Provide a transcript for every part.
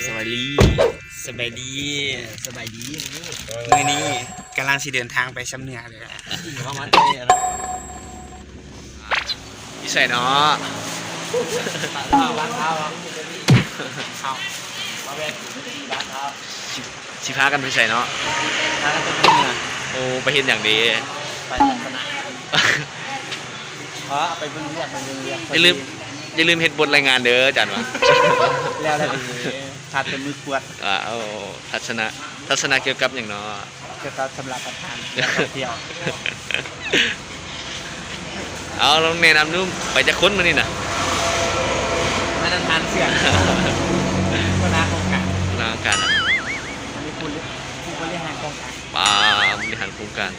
ສະບາຍດີ ສະບາຍດີ ສະບາຍດີ. ມື້ນີ້ກຳລັງຊິເດີນທາງໄປຊຳເໜືອເລີຍ. ຢູ່ໃສເນາະ? ບ້ານເຮົາ ບ້ານເຮົາ ເຮົາມາແວ່ກິນທີ່ບ້ານເຮົາ. ຊິ ຊິພາກັນໄປໃສເນາະ? ພາກັນໄປເມືອງ. ໂອ້ ໄປເຮັດຫຍັງເດ? ໄປທັດສະນະ. ອໍ ໄປເບິ່ງວຽກ ໄປເບິ່ງວຽກ. ຢ່າລືມ ຢ່າລືມເຮັດບົດລາຍງານເດີ ອາຈານວ່າ. ແລ້ວ ແລ້ວ ຂາດແຕ່ມືກວດ. ອ່າ ໂອ້ ທັດສະນະ ທັດສະນະກ່ຽວກັບຫຍັງເນາະ? ເກີດຕາມສຳລັບປະທານ ແລະ ທ່ອງທ່ຽວ. ເອົາ ລອງແນະນຳດູ ໄປຈັກຄົນມື້ນີ້ນະ? ມານຳທ່ານເຊື່ອນ ຫົວໜ້າໂຄງການ ຫົວໜ້າໂຄງການ. ອັນນີ້ຜູ້ ຜູ້ບໍລິຫານໂຄງການ. ປ້າ ບໍລິຫານໂຄງການ.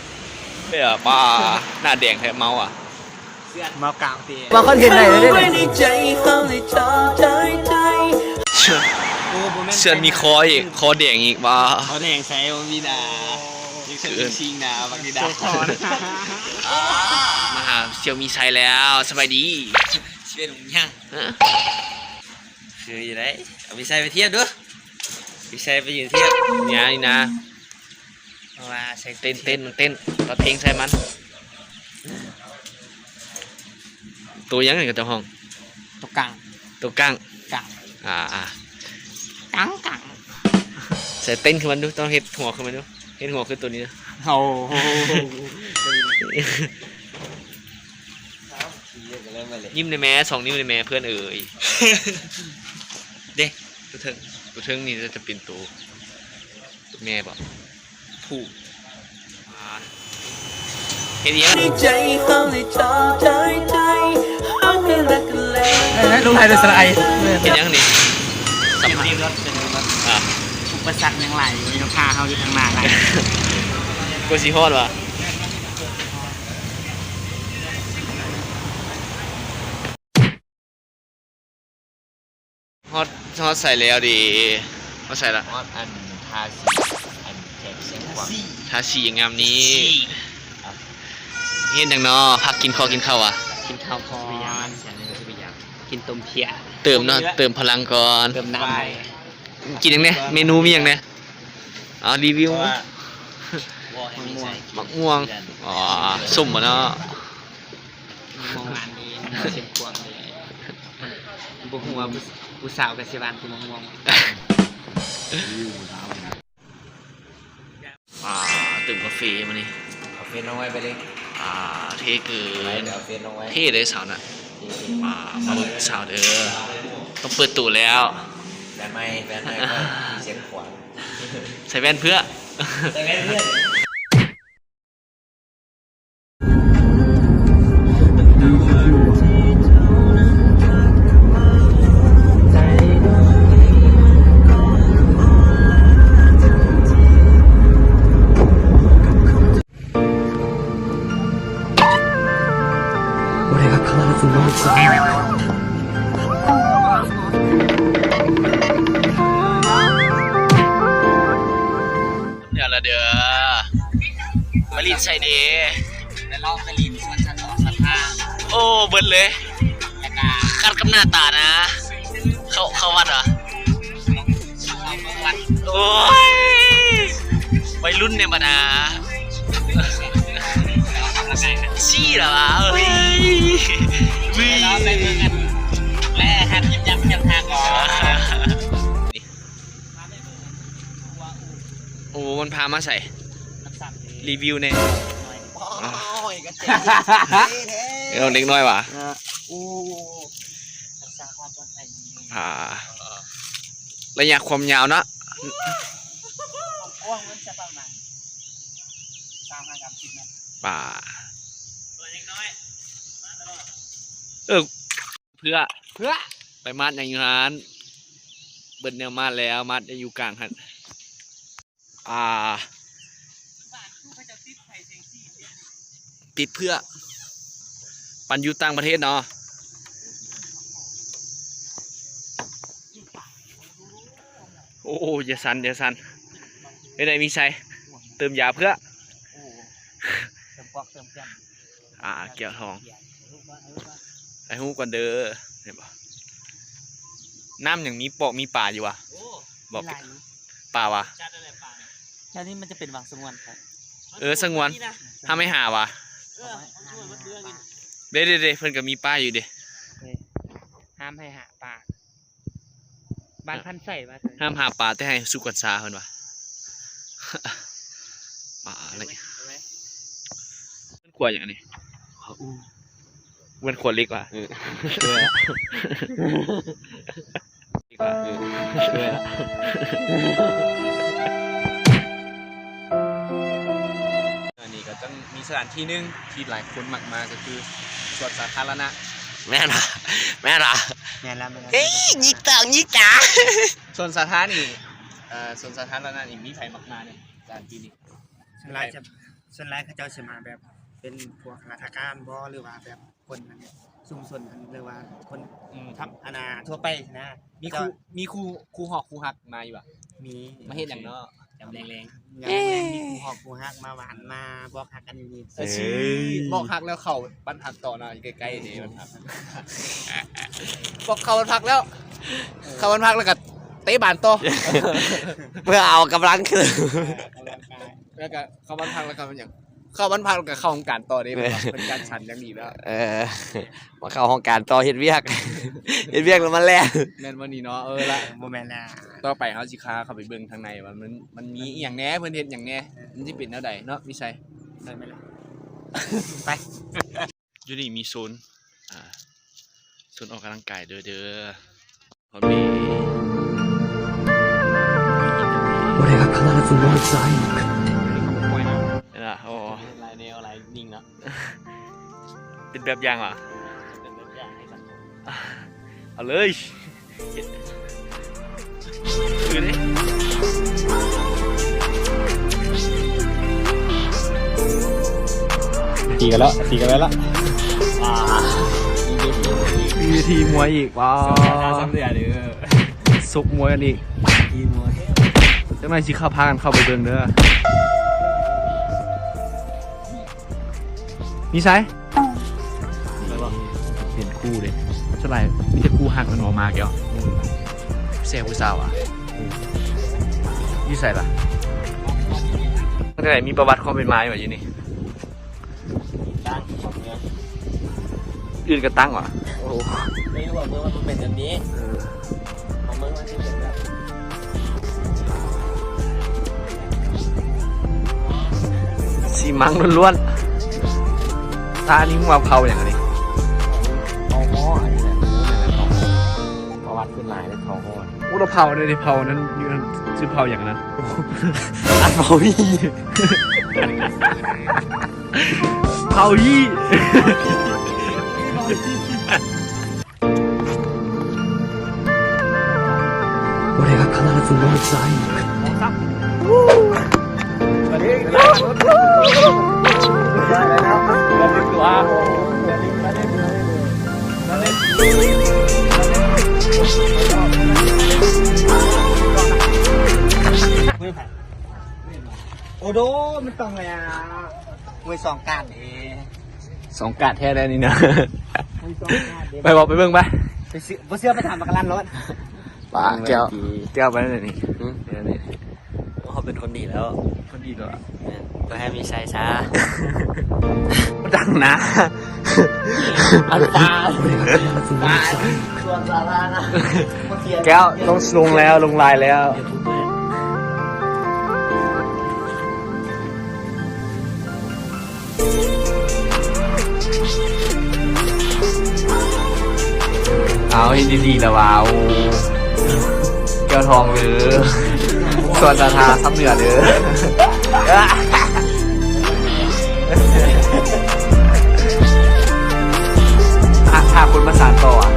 ເອີ ປ້າ ໜ້າແດງແທ້ ເມົາອະ. ເມາກາວຕິ ວ່າຄອນເທັນໄດ້ເລີຍເດ້. ໂອ້ ບໍ່ແມ່ນ ເຊື່ອນມີຄໍອີກ ຄໍແດງອີກ. ວ້າ ຄໍແດງໃສ ບໍ່ມີໜ້າ. ຍັງເຊື່ອນຊິງໜ້າບັກນີ້ດາ. ມາຫາສ່ຽວມີໄຊແລ້ວ. ສະບາຍດີ. ຊິເປັນຫຍັງ? ຄືຢູ່ໃດ? ເອົາມີໄຊໄປທຽບດູ. ມີໄຊໄປຢືນທຽບ. ນີ້ນະ ນີ້ນະ. ເພາະວ່າໃສ່ ເຕັ້ນ ເຕັ້ນ ເຕັ້ນ ຕັດເພງໃສ່ມັນ. ໂຕຫຍັງນີ້ເຂົາເຈົ້າຮ້ອງ? ໂຕກັງ ໂຕກັງ ກັງ ອ່າ ກັງ ກັງ. ໃສ່ເຕັ້ນຄືມັນດູ ຕ້ອງເຮັດຫົວຄືມັນດູ ເຮັດຫົວຄືໂຕນີ້. ໂອ້ໂຫ ຍິ້ມໄດ້ແມ້ ສອງນິ້ວໄດ້ແມ້ ເພື່ອນເອີຍ. ເດ້ ໂຕເທິງ ໂຕເທິງນີ້ໜ້າຈະເປັນໂຕ ແມ່ບໍ? ຜູກ ອ່າ ເຮັດຫຍັງ? ເອີ ລົງທ້າຍດ້ວຍສະຫຼະໄອ. ເຮັດຫຍັງນີ້? ສຳພາດ ເປັນ ອ່າ ອຸປະສັກຫຍັງຫຼາຍຢູ່ ພາເຮົາຢູ່ທາງໜ້າຫຼາຍ. ກວ່າຊິຮອດຫວາ? ຮອດ ຮອດໃສແລ້ວເດ? ຮອດໃສລະ? ຮອດອັນ ທ່າສີ ອັນແຂວງຊຽງຂວາງ. ທ່າສີງາມນີ້. ເຮັດຫຍັງນໍ? ພັກກິນເຂົ້າກິນເຂົ້າຫວາ? ກິນເຂົ້າກ່ອນ ກິນຕົ້ມເພຍ ເຕີມເນາະ ເຕີມພະລັງກ່ອນ. ເຕີມນ້ຳ ກິນຫຍັງແດ່? ເມນູມີຫຍັງແດ່? ເອົາ ຣີວິວ. ໝາກມ່ວງ ໝາກມ່ວງ. ອໍ ສົ້ມບໍເນາະ? ມາຮ່ວມງານນີ້ ມາຊຽງຂວາງນີ້ ບໍ່ຮູ້ວ່າຜູ້ ຜູ້ສາວກະຊິຫວານຄືມະມ່ວງ. ອ່າ ຕື່ມກາເຟມື້ນີ້ ເອົາເຟສນ້ອງໄວ້ໄປເລີຍ. ອ່າ ເທ່ເກີນ ເອົາເຟສນ້ອງໄວ້ ເທ່ເດ້ສາວນະ. ອ່າ ມາເບິ່ງສາວເດີ ຕ້ອງເປີດໂຕແລ້ວ. ແຟນໃໝ່ ແຟນໃໝ່ ຢູ່ຊຽງຂວາງ. ໃສ່ແວ່ນເພື່ອ ໃສ່ແວ່ນເພື່ອ. ເດີລະເດີ ໄປຫຼິ້ນໃສເດ? ໄປລອງໄປຫຼິ້ນສວນສະໜຸກສະພາ. ໂອ້ ເບິດເລີຍ ແລ້ວກະຂັດກັບໜ້າຕານະ. ເຂົ້າ ເຂົ້າວັດຫວາ? ເຂົ້າວັດ. ໂອ້ຍ ໄວລຸ້ນແນວບັດນາ. ຊີ້ລະຫວາ ເອີຍ ໄປລອງໄປເບິ່ງກັນ ແລະ ຫັດຍິບຍັບຍັບທາງອອກ. ໂອ້ ມັນພາມາໃສ? ຣີວິວແດ່. ໂອ້ຍ ກະເຈັບເດ້ແທ້. ເອີ ເດັກນ້ອຍຫວາ? ເອີ ໂອ້ ຮັກສາຄວາມປອດໄພ. ອ່າ ໄລຍະຄວາມຍາວເນາະ ກວ້າງມັນຈະປະມານຊາວຫ້າ ສາມສິບແມັດ. ປ່າ ເອີ ເພື່ອ ເພື່ອ ໄປມາດຫຍັງຢູ່ຫັ້ນ? ເບິດແນວມາດແລ້ວ ມາດຢູ່ກາງຫັ້ນ. ອ່າ ຕິດເພື່ອ ປັນຢູ່ຕ່າງປະເທດເນາະ. ໂອ້ ຢ່າສັ່ນ ຢ່າສັ່ນ. ເຮັດໃດມີໄຊ? ເຕີມຢາເພື່ອ ເຕີມກອກ ເຕີມແກ້ມ. ອ່າ ແກ້ວທອງ ຖ່າຍຮູບກ່ອນເດີ. ເຫັນບໍ່ ນ້ຳຍັງມີປອກມີປາຢູ່ຫວາ? ໂອ້ ບອກ ມີຫຼາຍຢູ່ ປ່າຫວາ? ແຖວນີ້ມັນຈະເປັນວັງສະຫງວນ ເອີ ສະຫງວນ ຫ້າມໄມ້ຫາຫວາ? ເອີ ເດ້ໆໆ ເພິ່ນກໍມີປ້າຍຢູ່ເດ້ ເອີ ຫ້າມໃຫ້ຫາປາ ບ້ານພັນໄຊວ່າ ຫ້າມຫາປາແຕ່ໃຫ້ສຸກກັນຊາ ເພິ່ນວ່າ ປາອະໄລ ເພິ່ນຂົວຫຍັງອັນນີ້? ເພິ່ນຂົວເຫຼັກຫວາ? ເອີ ເອີ ເອີ ອັນນີ້ກໍຈັ່ງມີສະຖານທີ່ໜຶ່ງທີ່ຫຼາຍຄົນມັກມາ ກໍຄືສວນສາທາລະນະ. ແມ່ນຫວາ? ແມ່ນຫວາ? ແມ່ນແລ້ວ ແມ່ນແລ້ວ ເອີຍ ຍິກຕາ ຍິກຕາ. ສວນສາທານີ້ ເອີ ສວນສາທາລະນະນີ້ມີໃຜມັກມາແດ່ ສະຖານທີ່ນີ້? ສ່ວນຫຼາຍຈະ ສ່ວນຫຼາຍເຂົາເຈົ້າຊິມາແບບເປັນພວກລາຊະການບໍ ຫຼືວ່າແບບ ຄົນອັນຊຸມຊົນ ອັນ ຫຼືວ່າຄົນ ອືມ ທຳ ອັນນ່າ ທົ່ວໄປນະ. ມີ ເຂົາເຈົ້າ ຄູ່ ມີຄູ່ ຄູ່ຮອກຄູ່ຮັກມາຢູ່ຫວາ? ມີ. ມາເຮັດຫຍັງເນາະ? ຍາມແລງໆ ຍາມແລງໆ ມີຄູ່ຮອກຄູ່ຮັກມາຫວານ ມາບອກຮັກກັນຢູ່ນີ້. ເອີ ບອກຮັກແລ້ວເຂົ້າບ້ານພັກຕໍ່ນະ ໃກ້ໆນີ້ບ້ານພັກ. ບອກເຂົ້າບ້ານພັກແລ້ວ ເອີ ເຂົ້າບ້ານພັກແລ້ວກໍເຕະບານຕໍ່ ເພື່ອເອົາກຳລັງຄືນ ເອີ ອອກກຳລັງກາຍ ແລ້ວກໍເຂົ້າບ້ານພັກແລ້ວກໍຫຍັງ? ເຂົ້າບ້ານພັກແລ້ວກໍເຂົ້າຫ້ອງການຕໍ່ເດ້ ເອີ ເພິ່ນຈັດສັນຢ່າງດີແລ້ວ. ເອີ ມາເຂົ້າຫ້ອງການຕໍ່ ເຮັດວຽກ ເຮັດວຽກແລ້ວມາແລ່ນ ແມ່ນບໍ່ນີ້ເນາະ? ເອີລະ ບໍ່ແມ່ນລະ. ຕໍ່ໄປເຮົາຊິພາເຂົ້າໄປເບິ່ງທາງໃນວ່າມັນ ມັນມີອີ່ຫຍັງແດ່ ເພິ່ນເຮັດຫຍັງແດ່ ມັນຊິເປັນແນວໃດເນາະ ມີໄຊ? ໄດ້ໄໝລະ? ໄປ. ຢູ່ນີ້ມີໂຊນ ອ່າ ໂຊນອອກກຳລັງກາຍເດີ ເດີ. ເຫັນລະ ໂອ້ ເປັນແບບຢ່າງຫວາ? ເປັນແບບຢ່າງໃຫ້ສັງຄົມ ເອົາເລີຍ. ຄືເດ້ ຕີກັນແລ້ວ ຕີກັນແລ້ວລະ. ອ່າ ມີເວທີມວຍອີກ. ວ້າວ ຊອກມວຍກັນອີກ. ຕີມວຍ ຈັກໜ່ອຍຊິເຂົ້າ ພາກັນເຂົ້າໄປເບິ່ງເດີ. ນິໄສ? ເປັນຄູ່ເດ້ ສ່ວນຫຼາຍມີແຕ່ຄູ່ຮັກ ແມ່ນບໍ່ ມາແກ້ວ? ອືມ ແຊວຜູ້ສາວຫວາ? ອືມ ຢູ່ໃສລະ? ຈັ່ງໃດ ມີປະຫວັດຄວາມເປັນມາຢູ່ຫວາຢູ່ນີ້? ຕັ້ງຂອງເມືອງ ອື່ນກໍຕັ້ງຫວາ? ໂອ້ ໄມ່ຮູ້ວ່າເມືອງມັນເປັນແບບນີ້. ເອີ ຂອງເມືອງມັນຊິເປັນແບບ ຊີມັງລ້ວນໆ. ຕານີ້ຮູ້ວ່າເຜົ່າຫຍັງອັນນີ້? ເຜົ່າມໍ ອັນນີ້ແຫຼະ ປະຫວັດຂຶ້ນຫຼາຍເດ້ ເຜົ່າມໍ. ໂອ້ ລະເຜົ່ານີ້ ເຜົ່ານັ້ນຢູ່ ຊື່ເຜົ່າຫຍັງນັ້ນ? ອັນເຜົ່າ ເຜົ່າຮີ້ ໂອ້ໂດ ມັນຕ້ອງແລ້ວ ເວີຍ ສອງກາດເດ້ ສອງກາດແທ້ແລ້ວນີ້ນະ. ໄປບໍ່ ໄປເບິ່ງໄປ ໄປຊື້ ບໍ່ເຊື່ອໄປຖາມບັກກະລັນໂລດ. ປາ ແກ້ວ ແກ້ວໄປແນວນີ້ ຫື ແນວນີ້ ເຮົາເປັນຄົນດີແລ້ວ ຄົນດີແລ້ວ ແມ່ນ ບໍ່ໃຫ້ມີໄຊຊາ ດັງນະ ອັນປາ ປາ ສ່ວນສາທາລະນະ ແກ້ວ ລົງ ລົງແລ້ວ ລົງລາຍແລ້ວ. ເອົາ ເຮັດດີໆລະວ່າ ໂອ້ ແກ້ວທອງເດີ ສ່ວນສາທາລະນະຊຳເໜືອເດີ. ຖ້າ ຖ້າຄົນມາສານຕໍ່ອະ.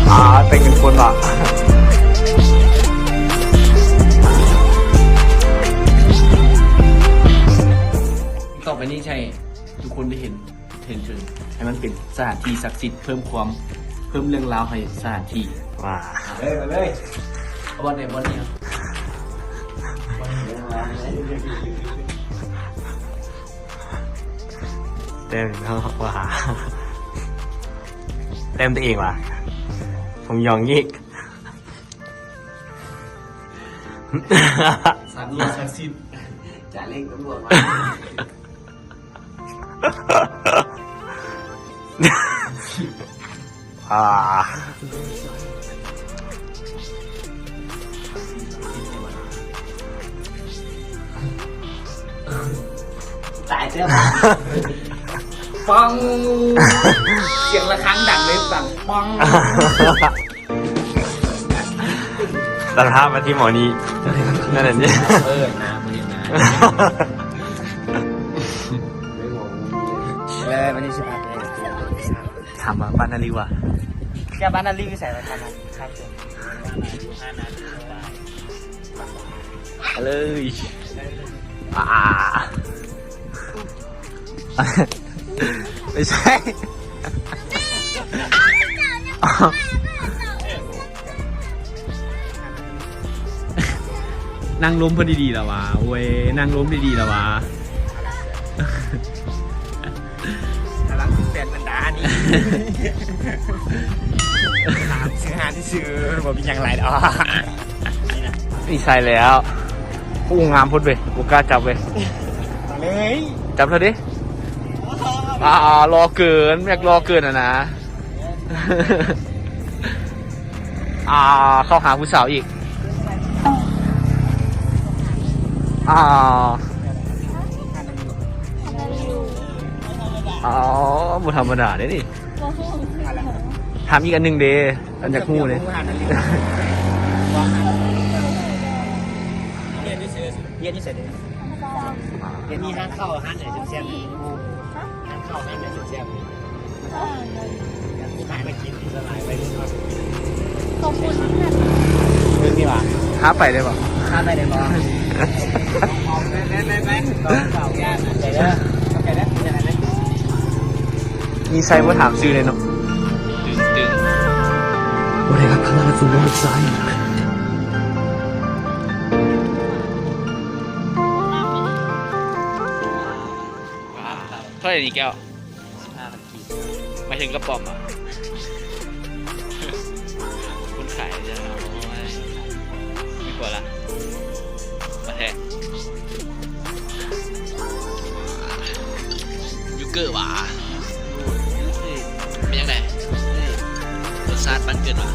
ອ່າ ແຕ່ງເປັນຄົນວະ. ຕໍ່ໄປນີ້ໃຫ້ທຸກຄົນໄດ້ເຫັນ ເຫັນເຖິງ ໃຫ້ມັນເປັນສະຖານທີ່ສັກສິດ ເພີ່ມຄວາມ ເພີ່ມເລື່ອງລາວໃຫ້ສະຖານທີ່. ມາ ເອີ ມາເລີຍ ເອົາບ່ອນໃດບ່ອນນີ້. ເອົາ ເອົາ ເອົາ ເອົາ ເອົາ ເອົາ ເອົາ ເອົາ ເອົາ ເອົາ ເອົາ ເອົາ ເອົາ ເອົາ ເອົາ ເອົາ ເອົາ ເອົາ ແຕ້ມເຮົາວ່າ ແຕ້ມຕົວເອງວ່າ ຜົມຢອງຍິກ ສາມຮ້ອຍສາມສິບ ຈາເລັກຕຳຫຼວດວ່າ ອ່າ ຕາຍແລ້ວ ປັງ ສຽງລະຄັງດັງເລີຍ ປັງ ປັງ. ຕັດພາບມາທີ່ໝໍນີ້ ນັ້ນແຫຼະນີ້ ເອີ ນາ ມື້ນີ້ນາ ເລີຍ ວັນທີສິບຫ້າ ຖາມວ່າບ້ານນາລິວາ ແກບ້ານນາລິວຢູ່ໃສວະ? ເລີຍ ອ່າ ໄປໃສ? ນັ່ງລົມພໍດີໆລະຫວາ ໂອ້ຍ ນັ່ງລົມດີໆລະຫວາ ກຳລັງແປນບັນດານີ້ ຫາຊື້ຫາທີ່ຊື້ ບໍ່ມີຫຍັງຫຼາຍດອກ. ນີ້ໃສ່ແລ້ວ ໂອ້ ງາມໂພດເວີຍ ບໍ່ກ້າຈັບເວີຍ ເອົາເລີຍ ຈັບເທື່ອເດ້ ອ່າ ຫຼໍ່ເກີນ ແມັກຫຼໍ່ເກີນຫັ້ນນະ ອ່າ ເຂົ້າຫາຜູ້ສາວອີກ ອ່າ ອໍ ບໍ່ທຳມະດາເດ້ນີ້. ຖາມອີກອັນໜຶ່ງເດ້ ອັນຢາກຮູ້ເດ້ ຮຽນຢູ່ໃສເດ້? ຮຽນຢູ່ໃສເດ້? ຮຽນມີຮ້ານເຂົ້າຮ້ານໃດແຊບໆ ຮ້ານເຂົ້າຮ້ານໃດແຊບໆ ຢາກຂາຍມາກິນ ສະບາຍໄປເບິ່ງເນາະ ຂອບຄຸນເພື່ອນ ເບິ່ງນີ້ຫວາ ພາໄປໄດ້ບໍ່? ພາໄປໄດ້ບໍ່? ໄປໆໆ ໄປເດີ ໄປເດີ ໄປເດີ. ມີໄຊບໍ່ຖາມຊື່ເລີຍເນາະ ຕຶງໆ これが必ずもう一度会いに行く ເທົ່າໃດນີ້ແກ້ວ? ສິບຫ້າພັນກີບ ໝາຍເຖິງກະປ໋ອມຫວາ? ຄົນຂາຍເດີ ໂອ້ຍ ມີກວ່າລະ ປະເທດ ຢູເກີດຫວາ? ເປັນຈັ່ງໃດ? ລົດຊາດປານເກີນຫວາ?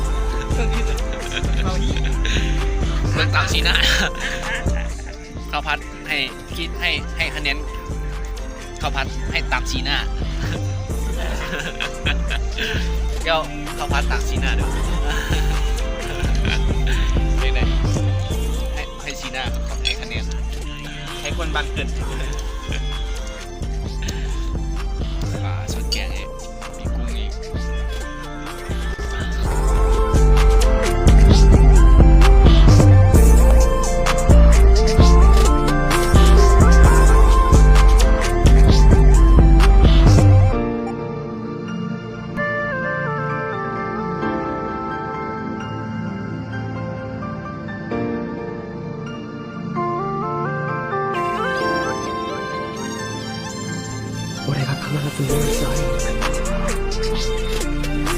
ເບິ່ງຕາມສີໜ້າ ເຂົ້າຜັດໃຫ້ ຄິດໃຫ້ ໃຫ້ຄະແນນເຂົ້າຜັດໃຫ້ຕາມສີໜ້າ ແລ້ວເຂົ້າຜັດຕາມສີໜ້າເດີ ຈັ່ງໃດ? ໃຫ້ ໃຫ້ສີໜ້າ ໃຫ້ຄະແນນ ໃຫ້ຄົນບາງເກີນ ປາສົດແກງອີກ ມີກຸ້ງອີກ. 俺が必ずもう一度会いに行く。